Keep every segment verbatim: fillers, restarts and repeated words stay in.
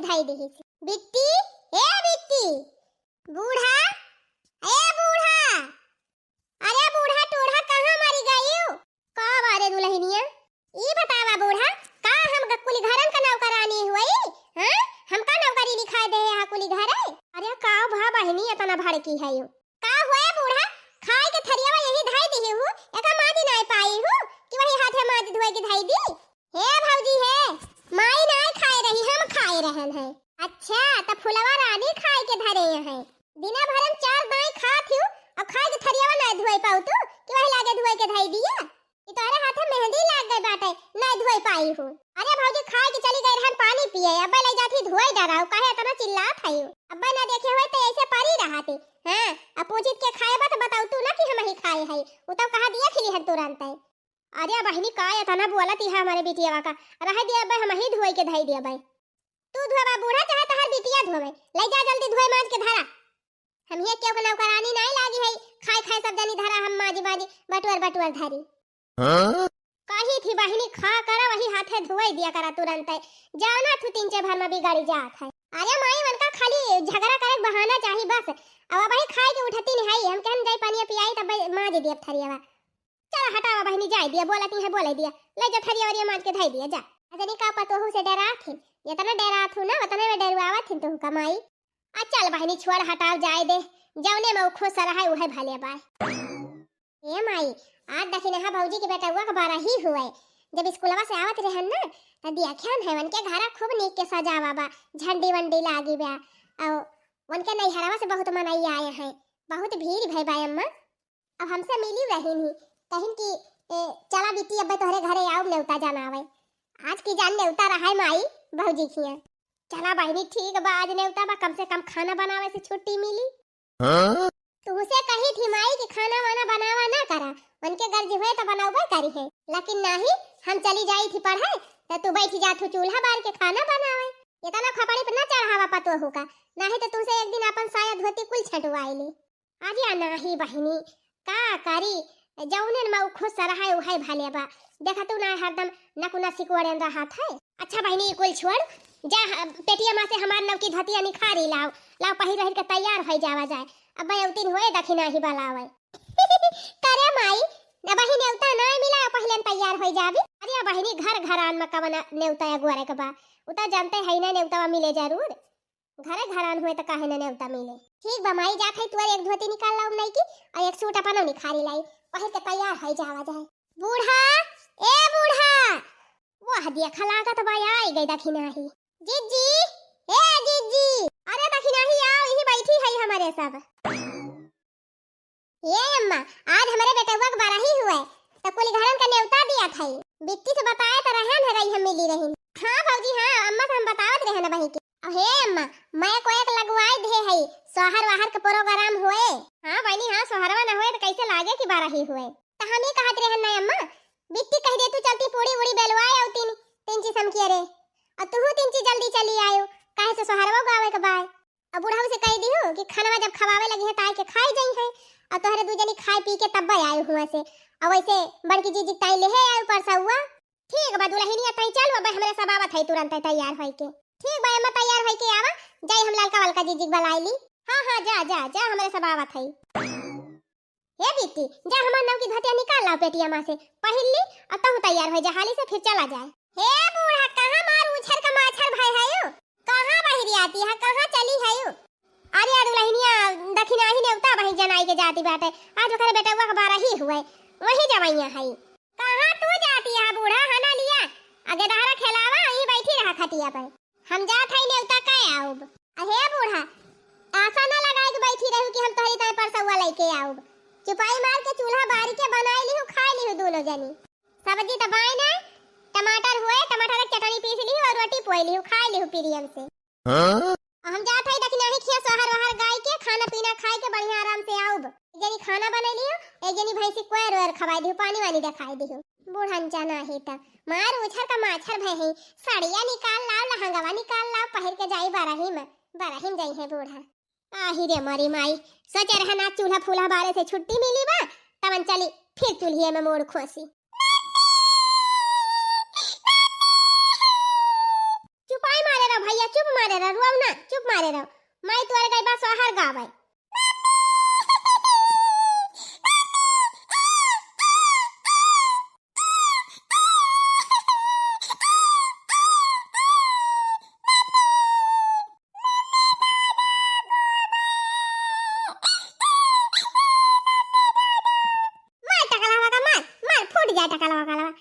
धई देहिस। बिट्टी, ए बिट्टी, बूढ़ा, ए बूढ़ा, अरे बूढ़ा टूढ़ा कहाँ मरि गइउ? का बारे दुलहिनिया? ई बतावा बूढ़ा, का हम ग-, कुलि घरन क नौकरानी हुई? हाँ? हमका नौकरी लिखाइ देहे हा कुलि घरे? अरे का भा बहिनी एतना भड़की हइउ? का हुए बूढ़ा, खाइ के थरियावा यही धइ दिहिउ, एका माजि नाइ पाइउ कि वही हाथे माजि धोइ के धइ दी? हे भौजी हे, माई नाइ खाए रही, हम खाए रहन है। अच्छा, त फुलवा रानी खाए के धरे हैं। दिना भर हम चार दाई खात हिउ, अउ खाए के थरियावा नाइ धोए पाउ तू, कि वही लागे धोए के धई दिया? कि तोहरे हाथे मेहंदी लाग गई बाटे, नाइ धोए पाइउ। अरे भौजी, खाए के चली गई रहन पानी पिए, अब्बे लइ जाती धोए डराउ, काहे एतना चिल्लात हइउ? अब्बे ना देखे होइत त ऐसे परी रहती। हाँ, अब पूछित के खाए बा त बताउ तू ना कि हमही खाए हई, उ तउ कहा दिया खिली हन तुरंत। अरे बहिनी, का एतना बोलत इहा हमरे बिटियावा का? रहे दिया बे, हमही धोई के धई दिया बे। तू धोबा बूढ़ा चाहे तोहर बिटिया धोवे, लइ जा जल्दी धोए माज के धरा। हम हियाँ केहू के नौकरानी नाई लागी है, खाए खाए सब जनी धरा, हम माजी माजी बटुअर बटुअर धरी। हाँ? कही थी बहिनी, खा करा वही हाथे धोए दिया करा तुरंत, जाओ ना तू तीन चार भर में बिगड़ी जात है। अरे माई, उनका खाली झगड़ा करे के बहाना चाही बस। अब वही खाए के उठती नहीं है, हम कहन जाई पानी पियाई तब माज दिया थरियावा। चला हटावा बहिनी, जाए दिया, बोलती है बोले दिया, ले जा थरिया वरिया माज के धई दिया जा। अजनी का पतोहू से डरात है, जितना डरात हूँ ना उतना में डरवावत है तुहू का माई। आ चल बहिनी छोड़ हटाव जाए दे, जौने में उ खुश रहे उहे भले बाय। ए माई, आज दखिनहा भौजी के बेटउआ के बरही हुए, जब स्कूलवा से आवत रहन ना त देखियन है उनके घरा खूब नीक के सजावा बा, झंडी वंडी लागी बा, और उनके नैहरवा से बहुत मनई आए हैं, बहुत भीड़ भई बा अम्मा। अब हमसे मिली रहिन ही, कहिन कि, "ए, चला बिट्टी, अब्बे तोहरे घरे आउब नेवता जनावे।" आज की जान नेवता रहाय माई, भौजी खिया। चला बहिनी, ठीक बा, आज नेवता बा, कम से कम खाना बनावे से छुट्टी मिली। हाँ? तुहसे कही थी माई कि खाना वाना बनावा ना करा, उनके गर्ज हुए तो बनौबे करी है, लेकिन नाही, हम चली जाई थी पढ़े, तो तू बैठ जा तू चूल्हा बार के खाना बनावे। इतना खपड़ी पे ना चढ़ावा पतोहू का, नाही तो तुहसे एक दिन अपन साया धोती कुल छंटवाई ले। अरे नाही बहिनी, का करी, जौनेन मा उ खुश रहे उहे भले बा। देखा तू ना हरदम नकुना सिकोड़ेन रहत है। अच्छा बहिनी, ई कुल छोड़, जा ह-, पेटिया मा से हमार नवकी धोतिया निखारी लाओ, लाओ पहिर रहिर के तैयार होई जावा जाए। अब बयौतिन होए दखिनही बलावे। करे माई, अबही नेवता ना मिला, पहिले तैयार होई जाबी। अरे बहिनी, घर घरान मा कवन नेवता अगोरे के बा, उ त जानते है ना नेवता मिले जरूर। घरे घरान हुए त काहे न नेवता मिले। ठीक बा माई, जात है तुअर एक धोती निकाल लाउब नई की, और एक सूट अपनो निखारी लाई, पहिर के तैयार है जावा जाए। बूढ़ा, ए बूढ़ा, वह देखा लागत बा आई गई दखिनही। जिज्जी, ए जिज्जी, अरे दखिनही आओ, यही बैठी है हमारे सब। ए अम्मा, आज हमरे बेटउआ के बरही हुए, त कुल घरन का नेवता दिया था। बिट्टी से बताए त रहन है रही हम मिली रही। हाँ भौजी, हाँ, अम्मा से हम बतावत रहन बही के। अब हे अम्मा, मैं को एक लगवाई दे है, सोहर वाहर के प्रोग्राम हुए। हाँ बहिनी, हाँ, सोहरवा न हुए त कैसे लागे कि बरही हुए। त हम ही कहत रहन ना अम्मा, बिट्टी कह दे तू चलती पूड़ी उड़ी बेलवाए आउतीन, तीन चीज हम किया रे। और तू तीन चीज जल्दी चली आयो, काहे से सोहरवा गावे के बाय। अब बुढ़ऊ से कह दिहु कि खनवा जब खवावे लगी है, त आए के खाए जाई है, और तोहरे दू जनी खाए पी के तब्बे आए हुआ से। और वैसे बड़की जीजी ताई ले है आए परसौआ। ठीक बा दुलहिनिया, ताई चल, अब हमरे सब आवत है तुरंत तैयार होई के। ठीक बा अम्मा, तैयार होई के आवा, जाई हम ललका वलका जीजी के बुलाई ली। हाँ, हाँ, जा, जा, जा, हमरे सब आवत है। हे बिट्टी, जा हमार नवकी धोतिया निकाल लाओ पेटिया मा से, पहिर ली, और तहु तैयार हो जा हाली से, फिर चला जाए। हे बूढ़ा, कहाँ मार उछर का माछर भय है यो? कहाँ बहिरी आती है, कहाँ चली है यो? अरे यार दुलहिनिया, दखिनही नेवता बही जनाई के जाती बाटे, आज ओकरे बेटउआ के बरही हुए, वही जवैया है। कहाँ तू जाती है बूढ़ा, हना लिया, आगे दहरा खेलावा, यहीं बैठी रहा खटिया पे। हम जात हई नेवता कइ आउब। अहे बूढ़ा, आसा ना लगाए के बैठी रहू कि हम तोहरी ताई परसौआ लइके आउब। चुपाई मार के चूल्हा बारी के बनाए लिहू, खाए लिहू दोनों जनी। सब्जी त बाय ना, टमाटर हुए, टमाटर के चटनी पीस लिहू और रोटी पोए लिहू, खाए लिहू प्रियम से। हाँ? हम जात हई दखिनही खिया सोहर वहर गाय के, खाना पीना खाए के बढ़िया आराम से आउब। एक जनी खाना बनाई लिहू, एक जनी भैंसी कोयर ओयर खवाई दिहू, पानी वानी देखाई दिहू। बूढ़न जाना ही त मार उछर का माछर भय है। साड़िया निकाल लाओ, लहंगवा निकाल लाओ, पहिर के जाई बरही में, बरही में जाई है बूढ़ा। आही रे मरी माई, सोचे रहे ना चूल्हा फूल्हा बारे से छुट्टी मिली बा, तवन चली फिर चूल्हिए में मोड़ खोसी। चुपाई मारे रहो भैया, चुप मारे रोउ ना, चुप मारे रहो। माई तोरे गई बा सोहर गावे। मार टकलवा का, मार, मार, फूट जाए टकलवा का लवा।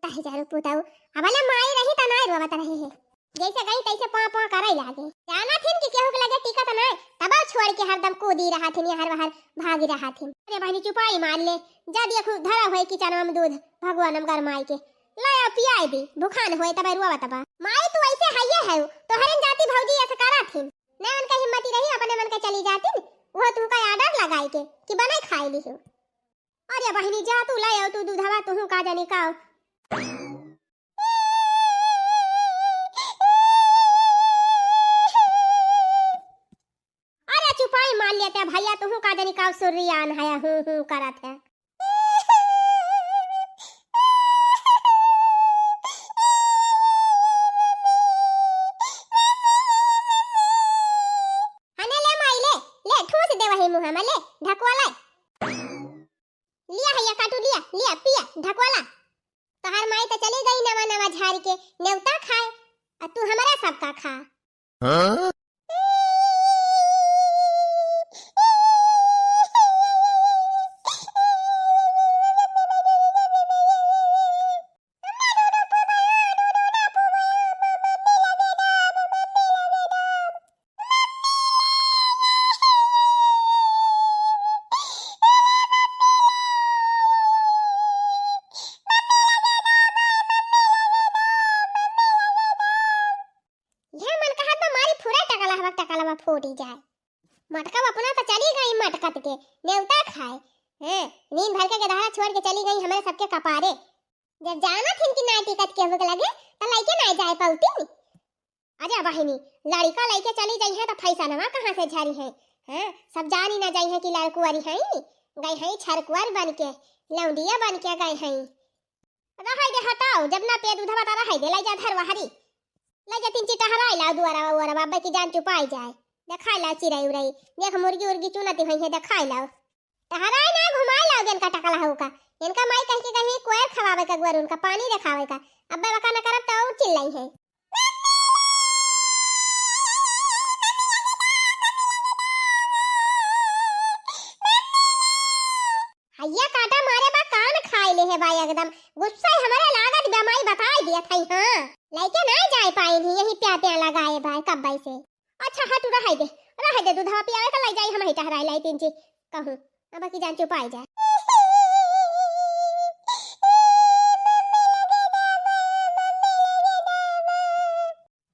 तही जारू पुताऊ, अब ले माई रही त नाई रोवत रही है। जैसे गई तैसे पाँ पाँ करे लागे। जाना थिन कि केहू के लगे टिकत नाई, तब छोड़ के हरदम कूदी रहा थिन, हर बाहर भागी रहा थिन। अरे बहिनी चुपाई मार ले, जा देखू धरा होए किचनवा में दूध, भगवान में गरमाई के। लाया पियाई दी, भुखान होए तब रोवत बा। माई तू ऐसे हइये है, तोहरे जाति भौजी ऐसे करा थिन। न उनका हिम्मती रही, अपने मन के चली जातिन, वो तुमका आर्डर लगाई के कि बनाई खाई ली हो। अरे बहिनी जा तू लाया तू दूधवा, तुहू का जानी का। अरे चुपाई मार लेते भैया, तुहू का जानी का सुरियान है, हूँ हूँ करत है। हने ले माई ले, ले ठूस दे वही मुँह में, ले ढकवा ले। लिया हैया काटू, लिया, लिया, पिया, ढकवा ला। तोहार माई त चली गई नवा नवा झारी के नेवता खाए, आ तू हमरा सबका खा। हाँ? यह मन कहत बा मारी फुरे टकलहवा, टकलहवा फूटी जाए। मटका अपना तो चली गई मटकत के नेवता खाए। हैं, नींद भर के गदहरा छोड़ के चली गई हमरे सबके कपारे। जब जाना थिन कि नाई टिकत केहू के लगे, तो लइके नाई जाए पौती। अरे बहिनी, लड़िका लइके चली जाई है तो फैसनवा कहाँ से झरी है? हैं, सब जानी ना जाई है कि लड़कुअरी है, गई है छरकुअर बन के, लौंडिया बन के गई है। रहै दे हटाओ, जब ना पिए दूधवा त रहै दे, लै जा धरवा हरी। लै जा तीन चिटहराई लाओ दुआरा उआरा, अब्बै की जान चुपाई जाए। देखाई लाओ चिरई उरई, देख मुर्गी उर्गी चुनती होई है, देखाई लाओ। टहराई ना घुमाई लाओ, इनका टकला हो का। इनका माई कह के कहीं कोयर खवावे का गुअर, उनका पानी देखावे का। अब्बै वका न करब तो और चिल्लाई है। हैया काटा मारे बा, कान खाए ले है बा एकदम। गुस्सा ही हमरे लागत बा, माई बताई दिया था, हाँ। लइके ना जाए पाइन ही, यही प्या प्या लगाए बा कब्बै से। अच्छा हटू, रहै दे, रहै दे, दूधवा पियावे का लै जाई, हम ही टहराई लाई तीन ची कहूँ। अब की जान चुपाई जाए।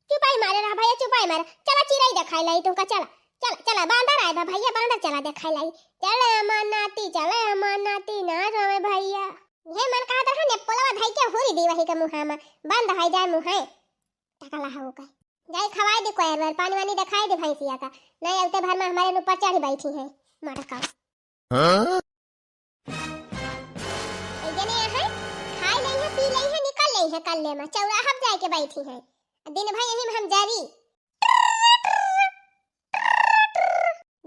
चुपाई मारे रहा भैया, चुपाई मारे। चला चिरई देखाई लाई तुमका, चला, चला, चला, बांदर आए बा भैया, बांदर चला देखाई लाई। चले हमार नाती, चले हमार नाती, ना रोवे भैया। ये मन कहत रहा ने पोलवा धई के हुरी दी वही के मुहा में, बंद है जाए मुहे। टकला हो गए। जाई खवाई दे कोयर वर, पानी वानी देखाई दे भैंसिया का। नहीं अवते भर में हमारे ऊपर चढ़ बैठी है मटका। हाँ? एक जने यहाँ खाई लई है, पी लई है, निकल लई है कल्ले में, चौराहा पे जाके बैठी है। दिन भर यही में हम जारी।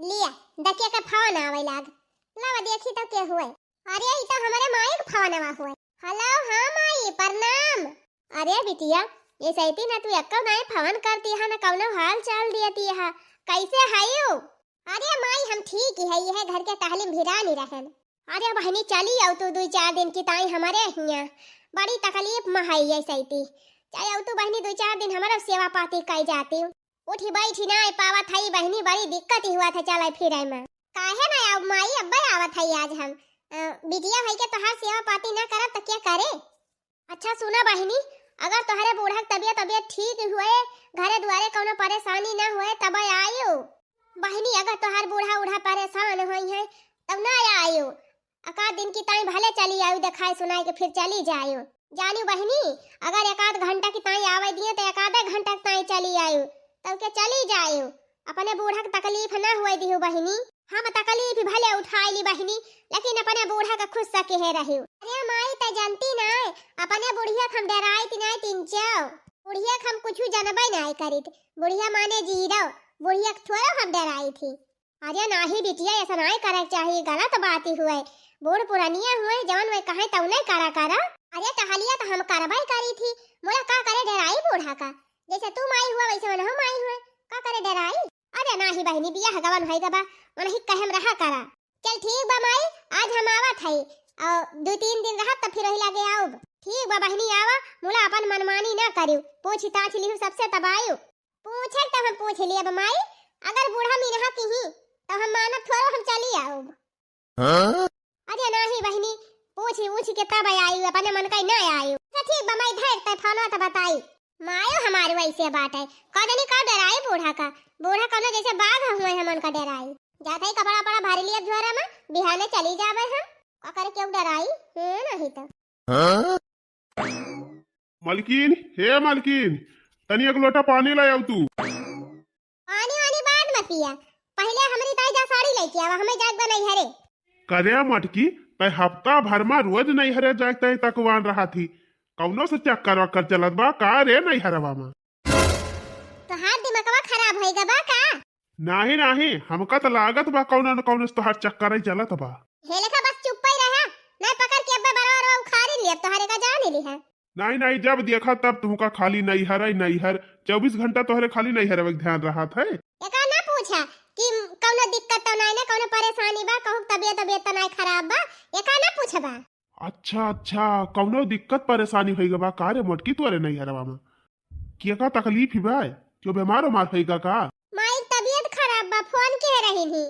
लिया, दकिया का फोन आवे लाग। लावा देखी तो के हुए। अरे, ई तो हमारे माई के फोन आवा हुए। हेलो, हाँ माई, प्रणाम। अरे बिटिया, ये सैती ना तू एक्को नाई फोन करती है, ना कौनो हाल चाल दियती है। कैसे हयू? अरे माई, हम ठीक ही है, यह घर के टहली में भिरानी रहन। अरे बहनी, चली आऊ तू दुई चार दिन की ताई हमरे हियाँ। बड़ी तकलीफ में है ये सैती। चाहे आऊ तू बहनी दुई चार दिन हमारा सेवा पाती कई जाती। उठी बैठी ना पावत है बहनी, बड़ी दिक्कत ही हुआ था चले फिरे में। काहे ना आऊ माई, अब्बे आवत है आज हम। अ, बिटिया भाई के तोहार सेवा पाती ना करब त क्या करे? अच्छा सुना बहिनी, अगर तोहरे बूढ़ा के तबियत, तबियत ठीक हुए, घरे दुआरे कौनो परेशानी ना हुए, तब आयो। बहिनी, अगर तोहर बूढ़ा, बूढ़ा परेशान होई है, तब ना आयो। एकाध दिन की ताई भले चली आयो, देखाए सुनाए के फिर चली जायो। जानियो बहिनी, अगर एकाध घंटा की ताई आवे दिए, तो एकाधे घंटा की ताई चली आयो, तब के चली जायो। अपने बूढ़ा के तकलीफ ना हुए दियो बहिनी। हम तकलीफ भले उठाई ली बहिनी, लेकिन अपने बूढ़ा के खुश सकेहे रहियो। अरे माई, त जानती नाय, अपने बुढ़िया के हम डराई ती नाय तीन चाव। बुढ़िया के हम कुछु जनबे नाहीं करित। बुढ़िया माने जीरो, बुढ़िया के थोड़ो हम डराई थी। अरे नाही बिटिया, ऐसा नाहीं करे के चाही, गलत बात ही हुए। बूढ़ पुरनिया हुए, जवन वे कहे तउने करा करा। अरे टहलिया तो हम करबे करी थी, मोला का करे डराई बूढ़ा का? जैसे तू माई हुआ वैसे मनहु माई हुए, का करे डराई? अरे नाही बहिनी, बियाह गवन होई गबा, मनही कहे में रहा करा। चल ठीक बा माई, आज हम आवत हई, और दो तीन दिन रहब तब फिर वही लागे आउब। ठीक बा बहिनी, आवा, मोला अपन मनमानी ना करियो, पूछ ताछ लिहू सबसे तब आयु। पूछे तब हम पूछ लियब माई, अगर बूढ़ा मिनहा किही तब हम मानब थोड़ो, हम चली आउब। हाँ? अरे नाही बहिनी, पूछ उछ के तब आयु, अपने मन का ही ना आयु। अच्छा ठीक बा माई, धर तै फोनवा त बताई। मायो हमार वैसे बाटे, कदनी का डराई बूढ़ा का, बूढ़ा कौनो जैसे बाघ हुए हमन का डराई। जात हई कपड़ा पड़ा भर लिया झोरा में, बिहाने चली जाबे हम। का करे केहू डराई? हे नाही तो। हाँ? मलकिन, हे मलकिन, तनी एक लोटा पानी ले आव तू। पानी वानी बाद में पिया, पहिले हमरी ताई जा साड़ी लेके आवा, हमें जात बा नैहरे। करे मटकी, तै हफ्ता भर में रोज नैहरे जाए तै तकवान रहा थी, कौनो से चक्कर वक्कर चलत बा का रे नैहरवा में? तोहार दिमागवा खराब होई गबा का? नाही, नाही, हमका त लागत बा कौनो न कौनो से तोहार चक्कर ही चलत बा। हे लेखा बस चुप्पे रहा, नहीं पकड़ के अब्बे बरवा बरवा उखाड़ी लिया, तोहरे का जान ही लिहा। नाही, नाही, जब देखा तब तुहका खाली नैहर है, नैहर, चउबीस घंटा तोहरे खाली नैहर में ध्यान रहत है। एका ना पूछा कि कौनो दिक्कत तो नाही ना, कौनो परेशानी बा, कहूँ तबियत, तबियत तो नाही खराब बा, एका ना पूछबा। अच्छा, अच्छा, कौनो दिक्कत परेशानी होई गबा का रे मोटकी तोरे नैहरवा में? केका तकलीफ ही बा? क्यों बीमार उमार होई गा का? माई के तबियत खराब बा, फोन के रही ही।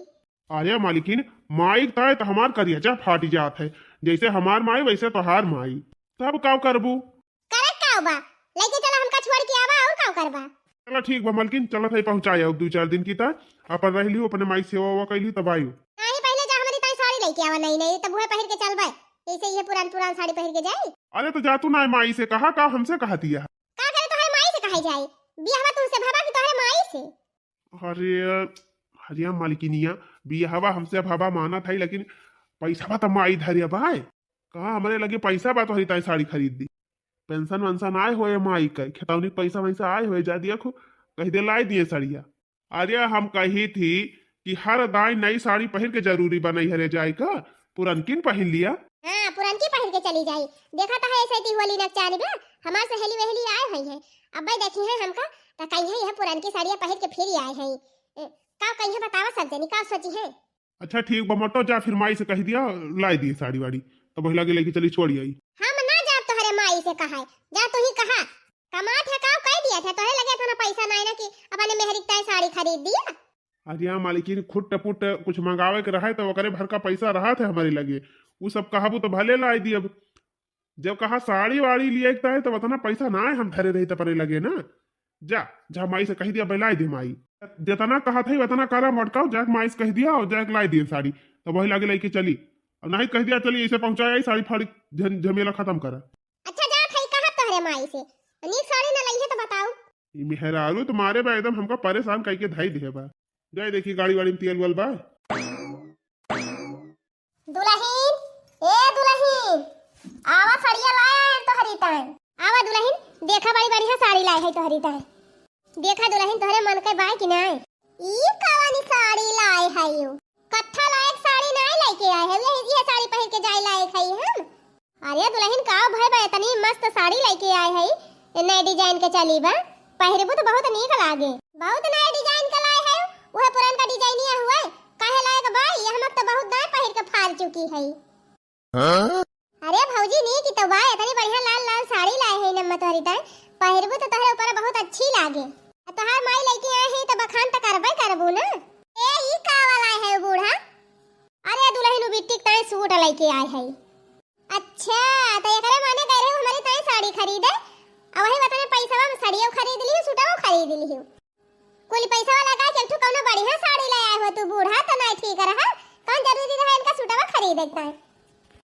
अरे मालकिन, माई के ताय तो हमार करियाचा फाटी जात है, जैसे हमार माई वैसे तोहार माई। तब का करबू? करे का बा? लेके चला हमका छोड़ के आवा, और का करबा? चला ठीक बा मलकिन, चलत है पहुँचाए अब दो चार दिन की ताय, अपन रह लियो, अपने माई सेवा वेवा कैली तब आयु। नाही पहिले जा हमरी ताई साड़ी लेके आवा, नहीं नहीं तब वह पहिर के चलबे, जैसे ये पुरान पुरान साड़ी पहिर के जाई। अरे तो जा तू ना माई से कहा का, हमसे कहा दिया। का करे तोहरे माई से कहे जाई? बियाहवा तुमसे भवा कि तोहरे माई से? अरे, अरे मलकिनिया, बियाहवा हमसे भवा मानत है, लेकिन पैसा बा त माई धरे बा। कहाँ हमरे लगे पैसा बा तोहरी ताई साड़ी खरीद दी? पेंशन वेंशन आए होए माई के, खेतौनी पैसा वैसा आए होए, जा दिया खो, कह दे लाई दिए साड़िया। अरे हम कही थी कि हर दाई नई साड़ी पहिर के जरूरी बा नैहरे जाए का, पुरनकिन पहिन लिया। हाँ, पुरनकी पहिर के चली जाई। देखा तो है ऐसे ती होली नकचानी बा, हमार सहेली वहेली आए हुई है, अब भाई देखी है हमका तो कही है यह पुरनकी साड़िया पहिर के फिर आए है। ए, का कही है बतावा सब जनी, का सोची है? अच्छा ठीक बा मोटो, जा फिर माई से कह दिया लाई दिए साड़ी वाड़ी, तो वही लागे लेके चली छोड़ी आई। हम ना जाब तोहरे माई से कहा, जा तू ही कहा। कमात है का कह दिया था, तोहरे लगे इतना पैसा नाई ना कि अपने मेहरी के ताई साड़ी खरीद दिया। अरे हाँ मालकिन, खुट टपुट कुछ मंगावे के रहे तो ओकरे भर का पैसा रहा था हमारे लगे, उ सब कहबू तो भले लाई दियब। जब कहा साड़ी वाड़ी लिए के ताई तो उतना पैसा ना है हम धरे रही तो अपने लगे ना। जा, जा माई से कह दिया, बलाई दे माई। जितना कहा था उतना करा मोटकाऊ, जाके माई से कह दिया और जाके लाई दिए साड़ी, तो वही लागे लेके चली। और नहीं कह दिया चली ऐसे पहुंचाए आई साड़ी फाड़ी, झन-, झमेला खत्म करा। अच्छा जा भाई कहा तोहरे माई से, नीक साड़ी ना लइहे तो बताऊ। ई मेहरारू तुम्हारे बा एकदम हमका परेशान कइके धई दिहे बा। जाए देखी गाड़ी वाड़ी में तेल वेल बा। दुलहिन, ए दुलहिन, आवा साड़िया लाया है तोहरी ताई। आवा दुलहिन, देखा बड़ी बढ़िया साड़ी लाए है तोहरी ताई। देखा दुलहिन तोहरे मन के बाय कि नाय? ई कवनी साड़ी लाए है यू? कत्था लायक साड़ी नाय लेके आए है, यही, यह साड़ी पहिर के जाए लायक है हम। अरे दुलहिन का भय बा, इतनी मस्त साड़ी लेके आए है, ए नए डिजाइन के चली बा, पहिरबू तो बहुत नीक लागे। बहुत नया डिजाइन का लाए है, वह पुरान का डिजाइनिया हुए, काहे लायक बा, ये हमक तो बहुत दाय पहिर के फाल चुकी है। हाँ? अरे भौजी नीक तो बा, इतनी बढ़िया लाल लाल साड़ी लाए है नम्मा तोहरी ताई, पहिरबू तो तोहरे ऊपर बहुत अच्छी लागे। आ तोहार माई लेके आए है तो बखान तो करबे करबू ना। ए ई का वाला है बूढ़ा? अरे दुलहिन उ बिट्टी के ताई सूट लेके आए है। अच्छा, तो एकरे माने गए रहे हमारी ताई साड़ी खरीदे, आ वही बतने पैसा में साड़ियों खरीद लियो, सूटों खरीद लियो। कुल पैसा लगा के एक ठो कौनो बढ़िया साड़ी ले आए हो तू बूढ़ा, तो नहीं ठीक रहा। कौन जरूरी रहा इनका सूटवा खरीदे के ताई?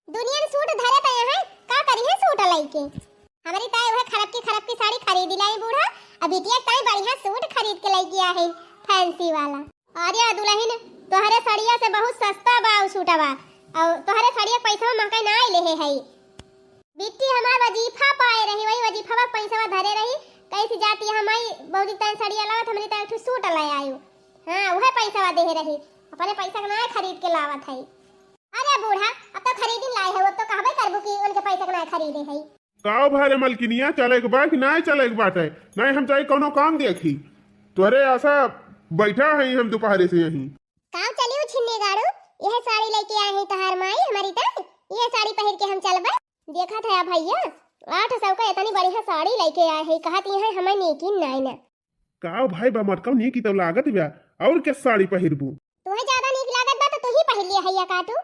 दुनिया में सूट धरे पे हैं, का करी है सूट लेके? हमारी ताई वह खरब की खरब की साड़ी खरीद लाई बूढ़ा, अब बिटिया के ताई बढ़िया सूट खरीद के लेके आए हैं फैंसी वाला। अरे दुलहिन, तोहरे सड़िया से बहुत सस्ता बा उ सूटवा, और तोहरे सड़िया के पैसा महंगाई ना आइले है, है। बिट्टी हमार वजीफा पाए रही, वही वजीफा का पैसा धरे रही, ऐसी जाती है हमारी बौरी ताई सड़िया लावत, हमरी ताई एक ठो सूट ले आयु। हाँ, उहे पैसा देहे रही, अपने पैसा के नाय खरीद के लावत है। अरे बूढ़ा, अब तो खरीदिन लाए है, अब तो कहबे करबू कि उनके पैसा के नाय खरीदे है। काव भारे मलकिनिया, चले के बा कि नाय चले के बाटे? नाय, हम जाई कौनो काम देखी। तोहरे आसा बैठा है हम दोपहरे से यहीं। काव चलियो छिन्नी गाड़ू, यह साड़ी लेके आए हैं तोहार माई हमरी ताई, यह साड़ी पहिर के हम चलबे। देखत है भैया, आठ सौ का इतनी बढ़िया साड़ी लेके आए हैं, कहत यह हमें नीकिन नाय ना। काव भाई बा मोटकऊ, नीकी तो लागत बा, और के साड़ी पहिरबू? तोहे ज्यादा नीक लागत बा तो तू ही पहिर लिया है या काटू।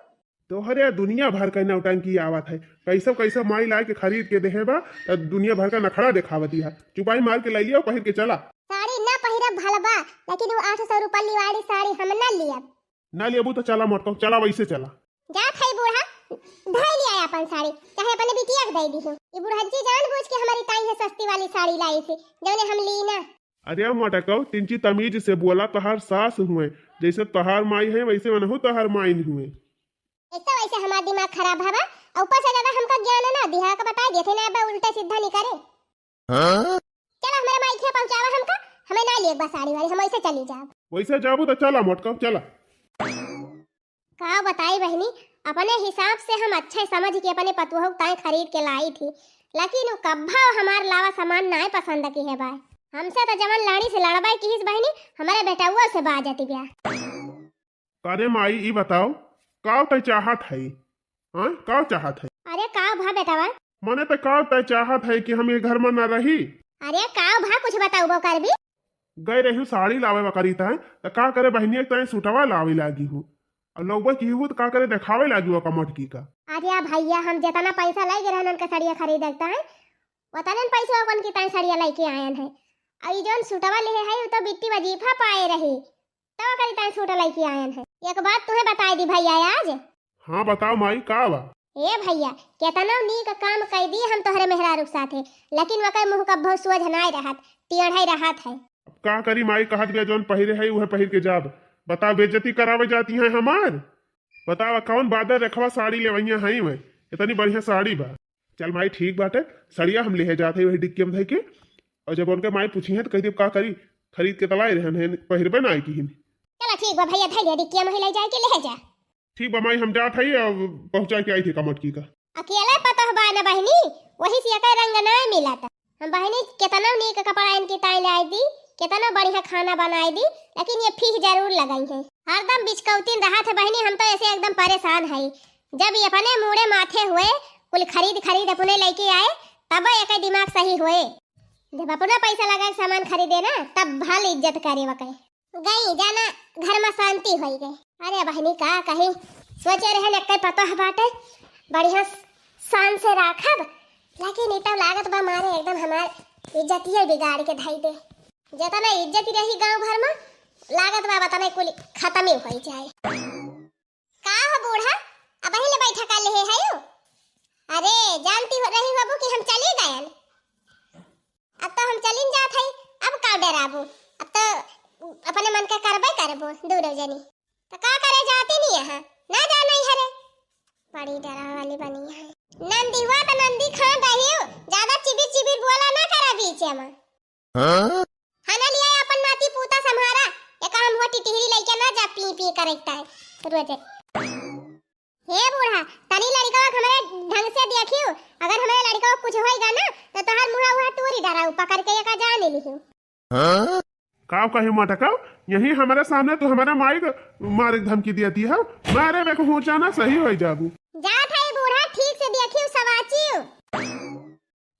तोहरे दुनिया भर के नौटंकी आवत है, कैसे कैसे माई लाए के खरीद के देहे बा, त दुनिया भर का नखड़ा देखावती है। चुपाई मार के ले लिया, पहिर के चला। साड़ी ना पहिरब भल बा, लेकिन वो आठ सौ रुपया वाली साड़ी हम ना लियब। ना लेबू तो चला मोटको, चला वैसे चला। जात है बूढ़ा, धई लिया अपन साड़ी, चाहे अपने बिटिया के दे दी। ये बुढ़ज्जी जानबूझ के हमारी ताई है सस्ती वाली साड़ी लाई थी, जौने हम ली ना। अरे मोटको, तिंची तमीज से बोला, तोहार सास हुए, जैसे तोहार माई है वैसे मनहू तोहार माइन हुए। एक तो वैसे हमार दिमाग खराब हवा, और ऊपर से ज्यादा हमका ज्ञान ना दिहा का बता देते ना, अब उल्टा सीधा नहीं करे। हाँ? चला हमारे माई के पहुंचावा हमका, हमें ना लिए बा साड़ी वाड़ी, हम ऐसे चली जाब। वैसे जाबू तो चला मोटको, चला। का बताई बहिनी, अपने हिसाब से हम अच्छे समझ के अपने पतोहू ताई खरीद के लाई थी, लेकिन वो कब्बा हमार लावा सामान नाय पसंद की है बाय। हमसे तो जवन लड़ी से लड़बाई किहिस बहिनी, हमारे बेटउआ से बाजती ब्या। अरे माई, ई बताओ, का तय चाहत है? हाँ, का चाहत है? अरे का भा बेटवा? मने त का तय चाहत है कि हम ये घर में न रही? अरे का भा, कुछ बताउबो करबी? गए रही साड़ी लावे बकरी तय, त का करे बहिनिया के तय सूटवा लावे लागी हूँ। और लौबे की हूँ त का करे देखावे लागी हूँ कमटकी का। अरे भैया, हम जितना पैसा लगे रहन उनके सड़िया खरीदे तय, उतने पैसा अपन की तय सड़िया लेके आयन है। और ई जौन सूटवा लिहे है, उ तो बिट्टी वजीफा पाए रही, तब ओकरी ताई सूट लइके आयन है। एक बात तुहे बताई दी भैया आज। हाँ, बताओ माई, का बा? ए भैया, केतनो नीक काम कई दी हम तोहरे मेहरारू के साथे, लेकिन वकर मुँह कब्बो सोझ नाय रहत, टेढ़े रहत है। अब का करी माई, कहत बिया जौन पहिरे है उहे पहिर के जाब। बताओ, बेइज्जती करावे जाती है हमार? बताओ, कौन बादर रखवा साड़ी लेवैया है में? इतनी बढ़िया साड़ी बा। चल माई, ठीक बाटे, सड़िया हम लेहे जात है वही डिक्की में धइ के, और जब उनके माई पूछी है तो कह देब का करी, खरीद के तलाई रहन है, पहिरबे ना आई किहिन। चला ठीक बा भैया, धइ ले डिक्की में ही ले जाए के ले जा। ठीक बा माई, हम जात है, अब पहुँचा के आई थी कमटकी का। अकेले पतोह बा न बहिनी, वही से एकर रंग ना मिलत। हम बहिनी केतना नीक कपड़ा इनकी ताई लाई दी, केतना बढ़िया खाना बनाई दी, लेकिन ये फीह जरूर लगाई है। हरदम बिचकौतिन रहत है बहिनी, हम तो ऐसे एकदम परेशान है। जब ये अपने मूड़े माथे हुए, कुल खरीद खरीद अपने लेके आए, तब एक दिमाग सही हुए। जब अपना पैसा लगा के सामान खरीदे ना, तब भल इज्जत करे वके। गई जाना, घर में शांति होई गई। अरे बहिनी का कही, सोचे रहे न कई पतोह बाटे, बढ़िया शान से राखब, लेकिन ई तो लागत बा मारे एकदम हमार इज्जतिये बिगाड़ के धई दे। जितना इज्जत रही गांव भर में, लागत बा बतने कुल खत्म ही होई जाए। का हो बूढ़ा, अबही ले बैठा कर लेहे है यू? अरे जानती हो रही बाबू कि हम चली गयन। अब तो हम चलिन जात हई, अब का डराबू? अब तो अपने मन के करबे करबू दूनो जनी। तो का करे जाती नहीं यहाँ, ना जाना ही हरे। बड़ी डरा वाली बनी है। नंदी हुआ तो नंदी खान रही हो, ज्यादा चिबिर चिबिर बोला ना करा बीच में। हाँ? खाना लिया अपन नाती पूता संभारा, एका हम हुआ टिटहरी लइके ना जा पी पी करता है रोजे। हे बूढ़ा, तनी लड़िकवा के हमरे ढंग से देखियो, अगर हमरे लड़िकवा के कुछ होइगा ना, तो तोहार मुँह उहा टूरी डराऊ पकड़ के एका जान लिहियो। हाँ? का कही मटका, यही हमारे सामने तू हमारे माई के मारे के धमकी दिया दी है, मारे में को जाना सही हो जाबू। जात है बूढ़ा, ठीक से देखियो सवाचियो।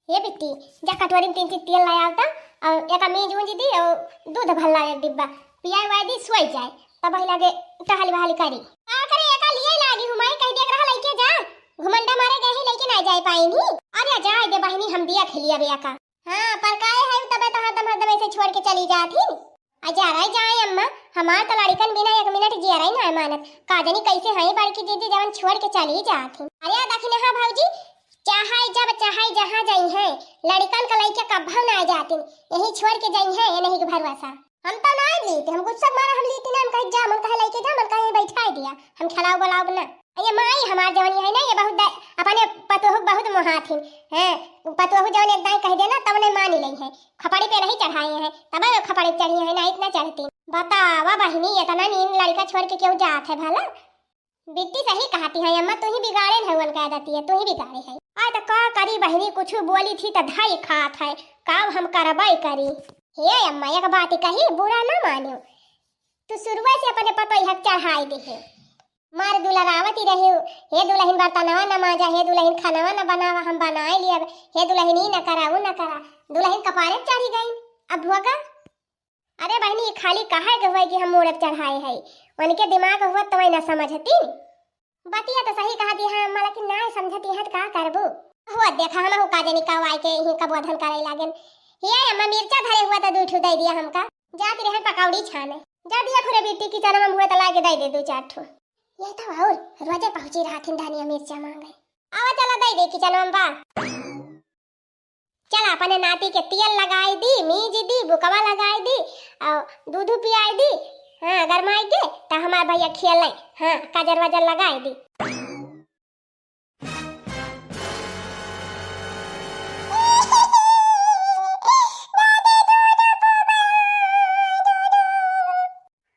हे बिट्टी, जा कटोरी में तीन चीज तेल ले आवता, और एक मीज ऊंज दी, और दूध भल्ला एक डिब्बा पियाए वाए दी, सोई जाए, तब वही लागे टहल वहल करी। का करे, एका लिए लागी हूँ माई, कहीं देख रहा लइके जा, घुमंडा मारे गए ही लइके ना जाए पाई नहीं। अरे जाए दे बहिनी, हम दिया खेलिया बे एका। हाँ, पर काहे है तबे तो हरदम हरदम ऐसे छोड़ के चली जात ही। आ जा रही जाए अम्मा, हमार तो लड़िकन बिना एक मिनट जियरा ही ना मानत। का जानी कैसे हई बड़की दीदी जवन छोड़ के चली जात ही। अरे दखिन हाँ भौजी, चाहे जब चाहे जहाँ जाई हैं, लड़िकन का लइके कब्बो ना जातिन, यही छोड़ के जाई हैं, ये नहीं के भरोसा। हम तो ना लीते, हम गुस्सा मारा हम लीते ना, हम कहे जा, मन कहे लइके जा, मन कहे बैठा दिया, हम खिलाओ बुलाओ ना। ये माई हमार जवनी है ना, ये बहुत दा-, अपने पतोहू के बहुत मोहात हिन। हैं, पतोहू जवन एक दाई कह देना, तब नहीं मानी लई है। खपड़ी पे नहीं चढ़ाए हैं, तब वो खपड़ी चढ़ी है ना, इतना चढ़ती। बतावा बहिनी, इतना नीन लड़का छोड़ के क्यों जात है भला? बिट्टी सही कहती है अम्मा, तू ही बिगाड़े है उनका आदती है, तू ही बिगाड़े है। आ तो का करी बहिनी, कुछ बोली थी तो धाई खात है, का हम करबाई करी। हे अम्मा, एक बात कही, बुरा ना मानियो, तू शुरुए से अपने पतोहिया के चढ़ाई दी है। मार दुलरावती रही, हे दुलहिन बर्तनवा न माजा, हे दुलहिन खानवा न बनावा, हम बनाए लियब, हे दुलहिन ई न करा, ऊ न करा, दुलहिन कपारे पे चढ़ी गई। अब भोगा। अरे बहिनी, ई खाली कहे के हुए कि हम मूड़े पे चढ़ाए है, उनके दिमाग हुआ तो ना समझती। बतिया तो सही कहती है अम्मा, लेकिन ना समझती है तो का करबू? हुआ देखा हम का जानी कब आए के यहीं कब अधन करे लागेन। ये अम्मा मिर्चा धरे हुआ तो दू ठू दे दिया हमका, जाती रहन पकौड़ी छाने। जा दिया खुरे बिट्टी किचन में हुए तो लाके दे दे दू चार ठू। ये तो और रोजे पहुंची रहथिन धनिया मिर्चा मांगे। आवा चला दे दे किचन में बा। चल अपने नाती के तेल लगाई दी, मीज दी, बुकवा लगाई दी, और दूध पियाई दी। हाँ, गरमाई के तो हमार भैया खेले। हाँ, काजर वाजर लगाई दी।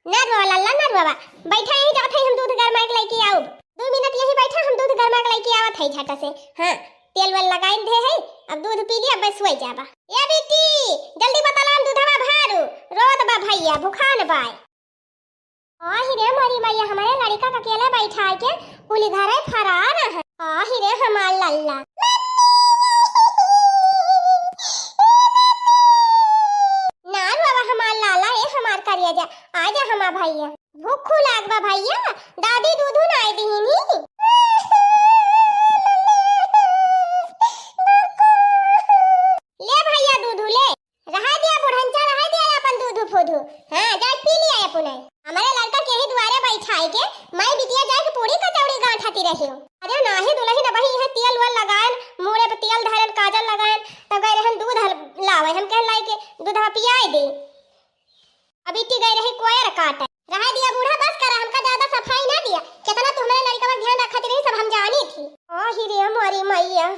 ना रो बाबा, लल्ला ना रो बाबा, बैठा यहीं, जात है हम दूध गरमाई के लेके आउब। दो मिनट यहीं बैठा, हम दूध गरमाई के लेके आवत है झट से। हाँ, तेल वेल लगाइन दे है, अब दूध पी लिया, बस सोई जाबा। ए बेटी, जल्दी बतलान दूधवा भारू, रोत बा भैया, भुखान बाय। आही रे मोरी मैया, हमारे लड़का का अकेले बैठा के कुली घरे फरार है। आही रे हमार लल्ला। ना रो बाबा हमार लाला, ए हमार करिया जा, आ जा हमार भैया। भूख लाग बा भैया, दादी दूधू नाई दिहिनी। ले भैया दूधू ले, रहा दिया बुढ़नचा, रहा दिया अपन दूधू फूधू। हाँ, जा पी लिया अपने। हमारे लड़का के ही दुआरे बैठाए के, माई बिटिया जाए के पूरी कचौड़ी गांठती रही हो। अरे नाही दुलहिन, अबही है तेल वेल लगाएन, मूड़े पे तेल धरेन, काजल लगाएन, तब गए रहन दूध हल-, लावे, हम कहन लाई के दूधवा पियाए दे। अब इट्टी गए रही कोयर काटे। रहा दिया बूढ़ा, बस करा, हमका ज्यादा सफाई ना दिया। कितना तू हमारे लड़का पर ध्यान रखत रही, सब हम जानी थी। ओ ही रे मोरी मैया।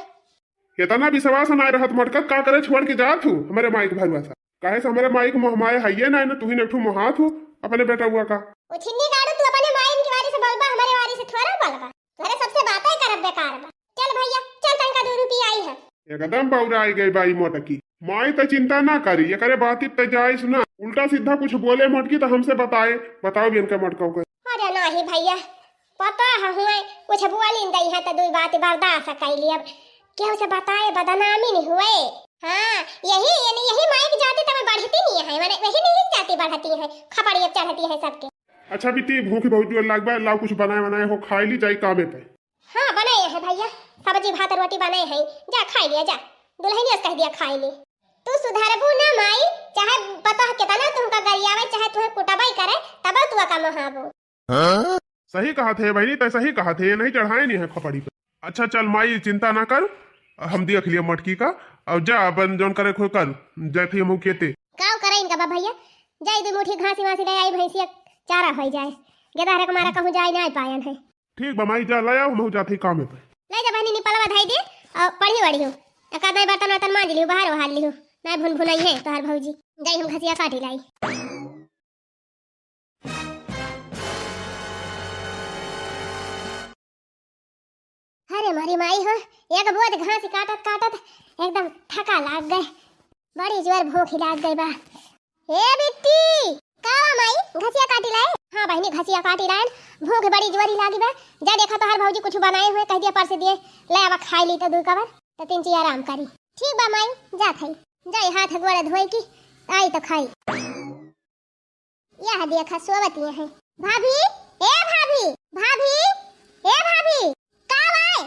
इतना विश्वास ना रहत मटका, का करे छोड़ के जात हूँ हमारे माई के भरोसा। काहे से हमारे माई के मोह माया है ये ना, ना तू ही एक ठो मोहात हूँ अपने बेटा हुआ का। ओ छिन्नी गाड़ू, तू अपने माई के वारी से बोलबा, हमारे वारी से थोड़ा बोलबा। तोहरे सबसे बातें करब बेकार बा। चल भैया, चल तनका दू रुपया आई है। एकदम बौराई गई बाई मोटकी। माई त चिंता ना करी, एकरे बाती त जाइस ना। उल्टा सीधा कुछ बोले मोटकी त हमसे बताए, बताओ भी इनका मोटका के। अरे नाही भैया, पता है हुए कुछ बोली नहीं है त दुई बात बर्दाश्त कर ली। अब केहू से बताए बदनामी नहीं हुए। हाँ, यही, यानी यही माई की जाति तब बढ़ती नहीं है, माने यही नहीं जाति बढ़ती है, खपड़िया चढ़ती है सबके। अच्छा बिट्टी, भूख बहुत जोर लाग बा, लाओ कुछ बनाए बनाए हो, खाई ली, जाई कामे पे। हाँ, बनाए हैं भैया, सब्जी भात रोटी बनाए हैं, जा खाई लिया जा, दुलहिनिया से कह दिया खाई ली। तू सुधरबू ना माई, चाहे पता है कितना तुमका गरियावे, चाहे तुम्हें कुटबाई करे, तब तू का मोहाबू। सही कहा थे बहनी, तै सही कहा थे, ये नहीं चढ़ाए नहीं है खपड़ी पे। अच्छा चल माई, चिंता ना कर, हम देख लिया मटकी का। अब जा अपन जौन करे खोई कर, जाते हम खेते। काव करे इनका बा भैया, जाई दो मुट्ठी घासी वासी ले आई, भैंसिया चारा हो जाए। गेदहरा के मारा कहूँ जाए ना पायन है। ठीक बा माई, जा ले आओ, हम जाते कामे पे। ले जा बहनी, निपलवा धाई दे और पढ़ी वढ़ी हो। एक आध बर्तन वर्तन मांज लियो, बाहर ओहार लियो, ना भुन भुनाई है तोहार भौजी। जाई हम घसिया काटी लाई। अरे मोरी माई हो, एक बोझ घास काटत काटत एकदम थका लाग गए, बड़ी जोर भूख लाग गई बा। ए बिट्टी, का बा माई, घसिया काटी लाए? हाँ बहनी, घसिया काटी लाए, भूख बड़ी जोरी लागी बा। जा देखा तोहार भौजी कुछ बनाए हुए, कह दिया परसे दिए, ले आवा खाई ली तो दू कवर, तो तीन चीज आराम करी। ठीक बा माई, जात हई, जाई हाथ गोड़ धोई की, आई तो खाई। यह देखा सोवत ये है। भाभी, ए भाभी, भाभी, ए भाभी, का बाय?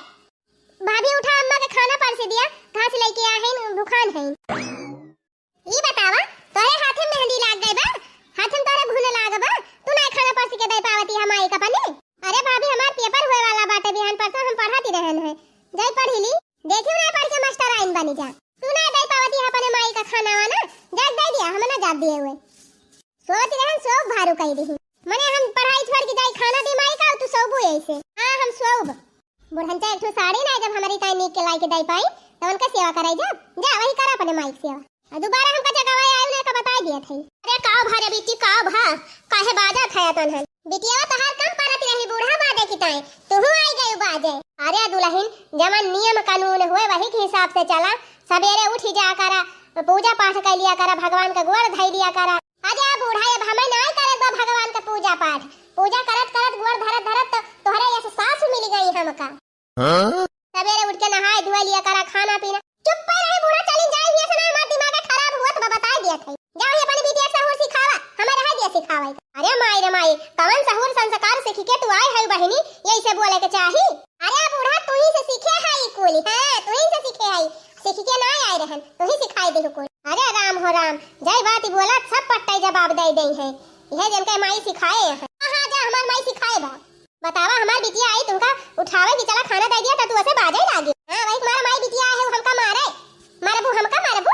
भाभी उठा, अम्मा के खाना परसे दिया, घास लेके आ है, भुखान है। ई बतावा, तोरे हाथे में मेहंदी लाग गई बा? हाथे में तोरे घुन लाग बा? तू ना खाना परसी के दे पावती है माई का पने? अरे भाभी, हमार पेपर हुए वाला बाटे बिहान परसों, हम पढ़ाती रहन है। जाई पढ़ी ली। देखियो ना पढ़ के मास्टर आइन बनी जा। तू ना दे पावती है अपने माई का खाना वाना, जा दे दिया, हम ना जात दिए हुए। सोच रहन सो भारू कह दी। मने हम पढ़ाई छोड़ के जाई खाना दी माई का, तू सोबू ऐसे। हाँ, हम सोउब। बुढ़नचा एक ठो साड़ी ना जब हमरी ताई नीक के लाई के दई पाई, तो उनका सेवा कराई जा। जा वही करा अपने माई के सेवा। आ दोबारा हमका जगावा आयु ना का बताई दिया थई। अरे का भा रे बिट्टी, का भा? काहे बाजत है तनहन? बिटिया तहार कम परत रही बूढ़ा बाजे की ताई, तुहू आई गई बाजे। अरे दुलहिन, जवन नियम कानून होए वही के हिसाब से चला। सबेरे उठी जा करा, पूजा पाठ कर लिया करा, भगवान का गोड़ धई लिया करा। अरे बूढ़ा, अब हमें नाई करे बा भगवान का पूजा पाठ। पूजा करत करत गोड़ धरत धरत तो तोहरे यस सास मिल गई हमका। हाँ? सबेरे उठ के नहाए धोए लिया करा, खाना पीना। चुप्पे रहे बूढ़ा, चली जाए हियां से, ना हमार दिमाग खराब हुआ तो बताई दिया थई। जाओ ही अपनी बिटिया के सहूर सिखावा, हमें रह दिया सिखावे। अरे माई रे माई, कवन सहूर संस्कार सीख के तू आए है बहिनी, यही से बोले के चाही। अरे बूढ़ा, तू ही से सीखे है ई कुल, हाँ, तू ही से सीखे है, सीख के ना आए रहन, तू ही सिखाए दे कुल। अरे राम हो राम, जय बात बोला, सब पट्टे जवाब दे दे है, यह जन के माई सिखाए है। हाँ, हाँ, जा हमार माई सिखाए बा। बतावा, हमार बिटिया आई तुमका उठावे कि चला खाना दे दिया, तो तू ऐसे बाजे लागे। हाँ, वही तुम्हारा माई बिटिया है, वो हमका मारे, मारबू, हमका मारबू।